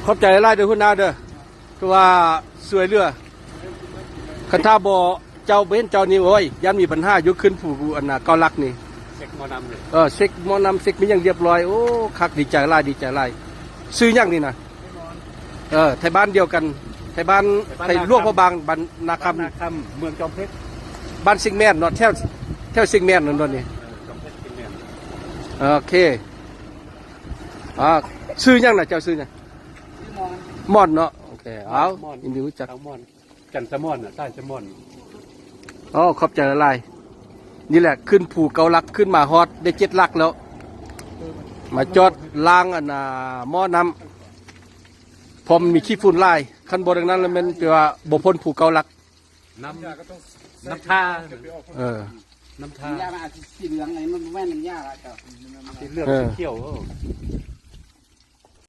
ຂອບໃຈຫຼາຍໆເດີຫົວໜ້າເດີ ຄືວ່າຊ່ວຍເຫຼືອ. ຄັນຖ້າບໍ່ ເຈົ້າ ບໍ່ເຫັນເຈົ້ານີ້ ໂອ້ຍ ຢ້ານມີບັນຫາຢູ່ ຂຶ້ນພູອັນນ່າ ເກົ້າຫຼັກນີ້. ເຊັກໝໍ້ນ້ຳເລີຍ ເອີ ເຊັກໝໍ້ນ້ຳ ເຊັກມີຫຍັງລຽບລ້ອຍ. ໂອ້ ຄັກ ດີໃຈຫຼາຍ ດີໃຈຫຼາຍ. ຊື່ຫຍັງນີ້ນະ? ເອີ ໄທບ້ານດຽວກັນ ໄທບ້ານ ໄທບ້ານ ໄທຫຼວງພະບາງ ບ້ານນາຄຳ ບ້ານນາຄຳ ເມືອງຈອມເພັດ ບ້ານຊິງແມ່ນເນາະ ແຖວ ແຖວຊິງແມ່ນນັ້ນເນາະນີ້. ເອີ ຈອມເພັດ ຊິງແມ່ນ. ໂອເຄ ອ່າ ຊື່ຫຍັງນະ? ເຈົ້າຊື່ຫຍັງ? ໝອນ ໝອນເນາະ. ໂອເຄ ເອົາ ໝອນ ຍິນດີຮູ້ຈັກ ສາວໝອນ ຈັນສະໝອນນະ ສາຍສະໝອນ. ອໍ ຂອບໃຈຫຼາຍໆ. ນີ້ແຫຼະ ຂຶ້ນພູເກົ້າຫຼັກ ຂຶ້ນມາຮອດໄດ້ເຈັດຫຼັກແລ້ວ ມາຈອດລ້າງອັນນ່າ ໝໍ້ນ້ຳ ເພາະມັນມີຂີ້ຝຸ່ນຫຼາຍ. ຄັນບໍ່ດັ່ງນັ້ນລະແມ່ນແປວ່າບໍ່ພົ້ນພູເກົ້າຫຼັກ. ນ້ຳ ນ້ຳທ່າ ເອີ ນ້ຳທ່າ ຢາ ມັນອາດຊິສີເຫຼືອງ ອັນນີ້ມັນບໍ່ແມ່ນນ້ຳຢາລະເຈົ້າ ສີເຫຼືອງ ເອີ ສີຂຽວ. ໂອ້